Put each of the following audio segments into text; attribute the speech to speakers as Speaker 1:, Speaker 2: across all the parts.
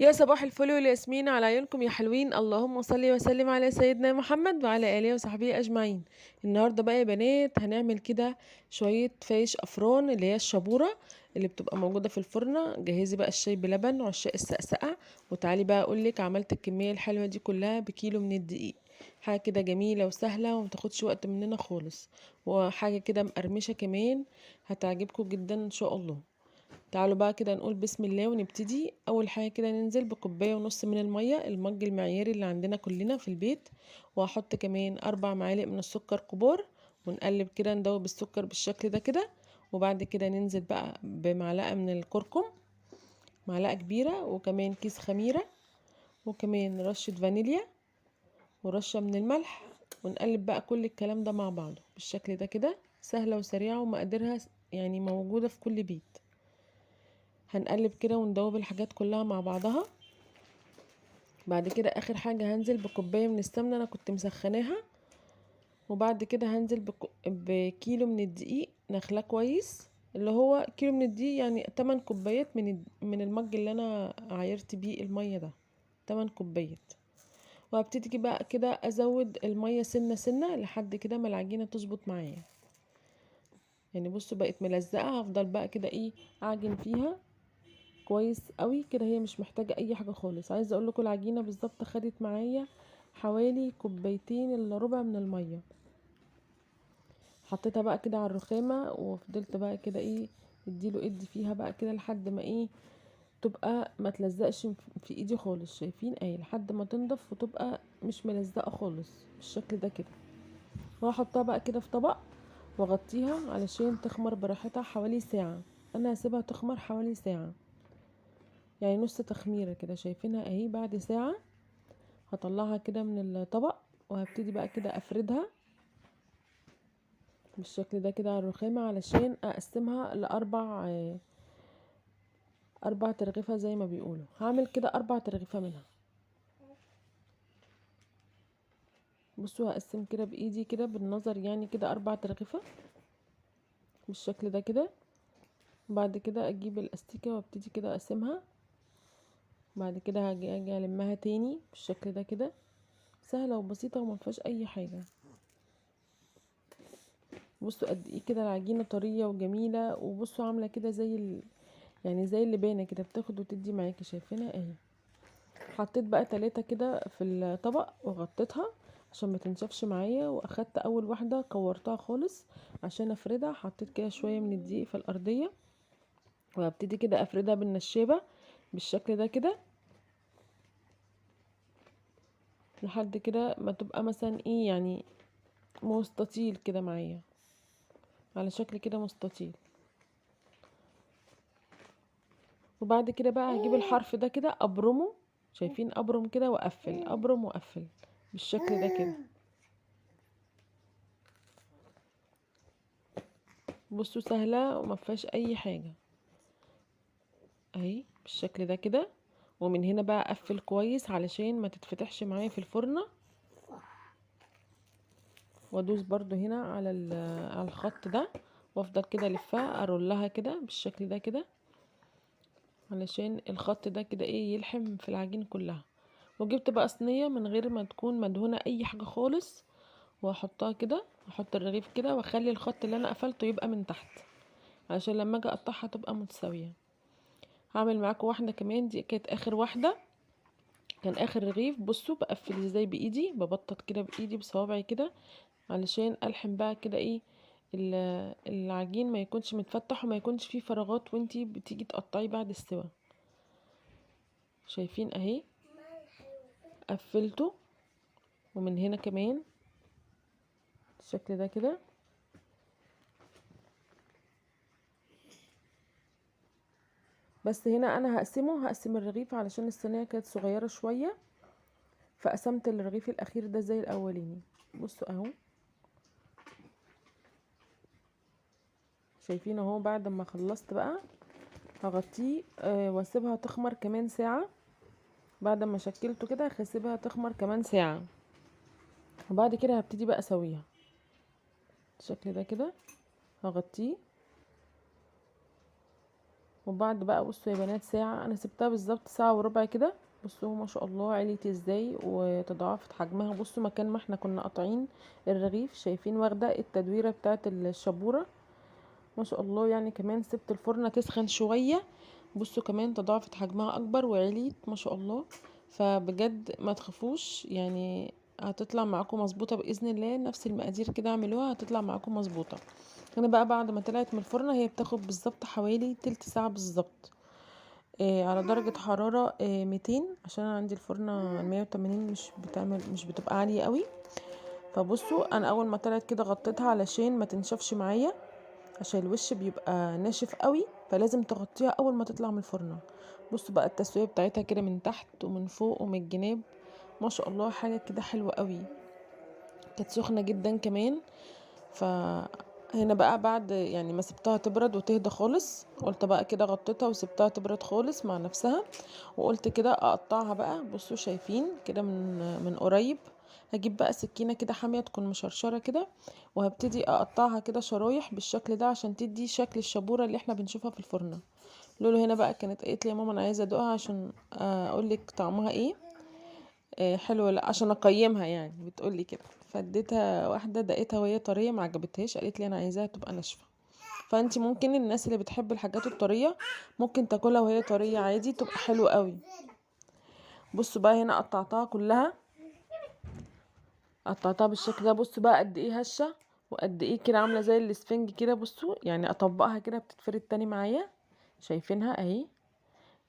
Speaker 1: يا صباح الفل والياسمين على عيونكم يا حلوين. اللهم صل وسلم على سيدنا محمد وعلى اله وصحبه اجمعين. النهارده بقى يا بنات هنعمل كده شوية فايش افران اللي هي الشابوره اللي بتبقى موجودة في الفرن. جهزي بقى الشاي بلبن وعشاق السقسقه، وتعالي بقى اقولك عملت الكمية الحلوة دي كلها بكيلو من الدقيق. حاجة كده جميلة وسهلة ومتاخدش وقت مننا خالص، وحاجه كده مقرمشه كمان، هتعجبكم جدا ان شاء الله. تعالوا بقى كده نقول بسم الله ونبتدي. اول حاجة كده ننزل بكوبايه ونص من المية، المج المعياري اللي عندنا كلنا في البيت، وهحط كمان 4 معالق من السكر كبار، ونقلب كده ندوب السكر بالشكل ده كده. وبعد كده ننزل بقى بمعلقه من الكركم، معلقه كبيرة، وكمان كيس خميره، وكمان رشه فانيليا، ورشه من الملح، ونقلب بقى كل الكلام ده مع بعضه بالشكل ده كده. سهلة وسريعة ومقاديرها موجودة في كل بيت. هنقلب كده وندوب الحاجات كلها مع بعضها. بعد كده اخر حاجة هنزل بكوباية من السمنة انا كنت مسخناها، وبعد كده هنزل بكيلو من الدقيق نخلاه كويس، اللي هو كيلو من الدقيق يعني 8 كوبايات من المج اللي انا عايرت بيه المية ده، 8 كوبايات. وهبتدي بقى كده ازود المية سنة سنة لحد كده ما العجينة تظبط معايا. بصوا بقت ملزقة، هفضل بقى كده اعجن فيها كويس قوي كده، هي مش محتاجة اي حاجة خالص. عايزة اقول لكم العجينة بالظبط خدت معايا حوالي كوبايتين الا ربع من المية. حطيتها بقى كده على الرخامة وفضلت بقى كده اديله ادي فيها بقى كده لحد ما تبقى ما تلزقش في ايدي خالص. شايفين اهي لحد ما تنضف وتبقى مش ملزقة خالص بالشكل ده كده. وهحطها بقى كده في طبق واغطيها علشان تخمر براحتها حوالي ساعة. انا هسيبها تخمر حوالي ساعة، يعني نص تخميرة كده. شايفينها اهي. بعد ساعة هطلعها كده من الطبق وهبتدي بقى كده افردها بالشكل ده كده على الرخامة علشان اقسمها اربع ترغيفة زي ما بيقولوا. هعمل كده 4 ترغيفة منها. بصوا هقسم كده بايدي كده بالنظر، كده 4 ترغيفة بالشكل ده كده. بعد كده اجيب الاستيكة وابتدي كده اقسمها. بعد كده اجي المها تاني بالشكل ده كده. سهلة وبسيطة وما فيهاش اي حاجة. بصوا قد ايه كده العجينة طرية وجميلة، وبصوا عاملة كده زي اللبانة كده، بتاخد وتدي معاكي. شايفينها اهي. حطيت بقى 3 كده في الطبق وغطيتها عشان ما تنشفش معايا، واخدت اول واحدة كورتها خالص عشان افردها. حطيت كده شوية من الدقيق في الارضية وهبتدي كده افردها بالنشابة بالشكل ده كده لحد كده ما تبقى مثلا مستطيل كده معايا، على شكل كده مستطيل. وبعد كده بقى هجيب الحرف ده كده ابرمه، شايفين، ابرم كده واقفل، ابرم واقفل بالشكل ده كده. بصوا سهلة وما فيهاش اي حاجة اهي بالشكل ده كده. ومن هنا بقى اقفل كويس علشان ما تتفتحش معايا في الفرن، وادوس برضو هنا على الخط ده، وافضل كده الفها ارولها كده بالشكل ده كده علشان الخط ده كده يلحم في العجين كلها. وجبت بقى صينية من غير ما تكون مدهونة اي حاجة خالص، واحطها كده، احط الرغيف كده واخلي الخط اللي انا قفلته يبقى من تحت علشان لما اجي اقطعها تبقى متساوية. هعمل معاكم واحدة كمان، دي كانت اخر واحدة، كان اخر رغيف. بصوا بقفل ازاي بايدي، ببطط كده بايدي بصوابعي كده علشان الحم بقى كده العجين ما يكونش متفتح وما يكونش فيه فراغات وانتي بتيجي تقطعيه بعد السوا. شايفين اهي قفلته، ومن هنا كمان بالشكل ده كده. بس هنا انا هقسم الرغيف علشان الصينية كانت صغيرة شوية، فقسمت الرغيف الاخير ده زي الاولاني. بصوا اهو شايفين اهو. بعد ما خلصت بقى هغطيه، واسيبها تخمر كمان ساعة. بعد ما شكلته كده هسيبها تخمر كمان ساعة، وبعد كده هبتدي بقى اسويها بالشكل ده كده. هغطيه وبعد بقى بصوا يا بنات ساعة، انا سبتها بالظبط ساعة وربع كده. بصوا ما شاء الله عليت ازاي وتضاعفت حجمها. بصوا مكان ما احنا كنا قاطعين الرغيف، شايفين واخده التدويره بتاعه الشبوره ما شاء الله. يعني كمان سبت الفرنه تسخن شوية، بصوا كمان تضاعفت حجمها اكبر وعليت ما شاء الله. فبجد ما تخافوش، يعني هتطلع معاكم مظبوطة باذن الله. نفس المقادير كده اعملوها هتطلع معاكم مظبوطة. هنا بقى بعد ما طلعت من الفرن، هي بتاخد بالظبط حوالي تلت ساعة بالظبط، على درجه حرارة 200، عشان انا عندي الفرن 180 مش بتبقى عالية قوي. فبصوا انا اول ما طلعت كده غطيتها علشان ما تنشفش معايا، عشان الوش بيبقى ناشف قوي، فلازم تغطيها اول ما تطلع من الفرن. بصوا بقى التسوية بتاعتها كده من تحت ومن فوق ومن الجناب ما شاء الله، حاجة كده حلوة قوي. كانت سخنة جدا كمان. فهنا بقى بعد يعني ما سبتها تبرد وتهدى خالص، قلت بقى كده غطيتها وسبتها تبرد خالص مع نفسها، وقلت كده اقطعها بقى. بصوا شايفين كده من قريب. هجيب بقى سكينة كده حامية تكون مشرشره كده، وهبتدي اقطعها كده شرايح بالشكل ده عشان تدي شكل الشبوره اللي احنا بنشوفها في الفرن. لولو هنا بقى كانت قالت لي يا ماما انا عايزه ادوقها عشان اقول لك طعمها ايه، حلو ولا، عشان اقيمها يعني، بتقولي كده. فاديتها واحدة دقتها وهي طرية ما عجبتهاش، قالت لي انا عايزاها تبقى ناشفة. فانت ممكن الناس اللي بتحب الحاجات الطريه ممكن تاكلها وهي طرية عادي، تبقى حلوة قوي. بصوا بقى هنا قطعتها كلها، قطعتها بالشكل ده. بصوا بقى قد ايه هشه وقد ايه كده عامله زي الاسفنج كده. بصوا يعني اطبقها كده بتتفرد تاني معايا، شايفينها اهي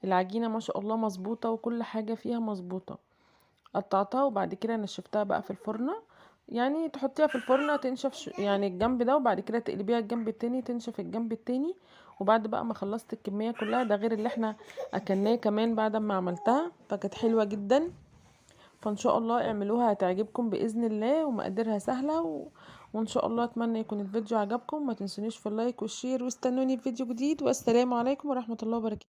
Speaker 1: العجينة ما شاء الله مظبوطة وكل حاجة فيها مظبوطة. قطعتها وبعد كده نشفتها بقى في الفرن، يعني تحطيها في الفرن تنشف يعني الجنب ده، وبعد كده تقلبيها الجنب التاني تنشف الجنب التاني. وبعد بقى ما خلصت الكمية كلها، ده غير اللي احنا اكلناه كمان بعد ما عملتها، فكانت حلوة جدا. فان شاء الله اعملوها هتعجبكم باذن الله، ومقاديرها سهلة وان شاء الله اتمنى يكون الفيديو عجبكم. ما تنسونيش في ال like وال share، واستنوني في فيديو جديد، والسلام عليكم ورحمة الله وبركاته.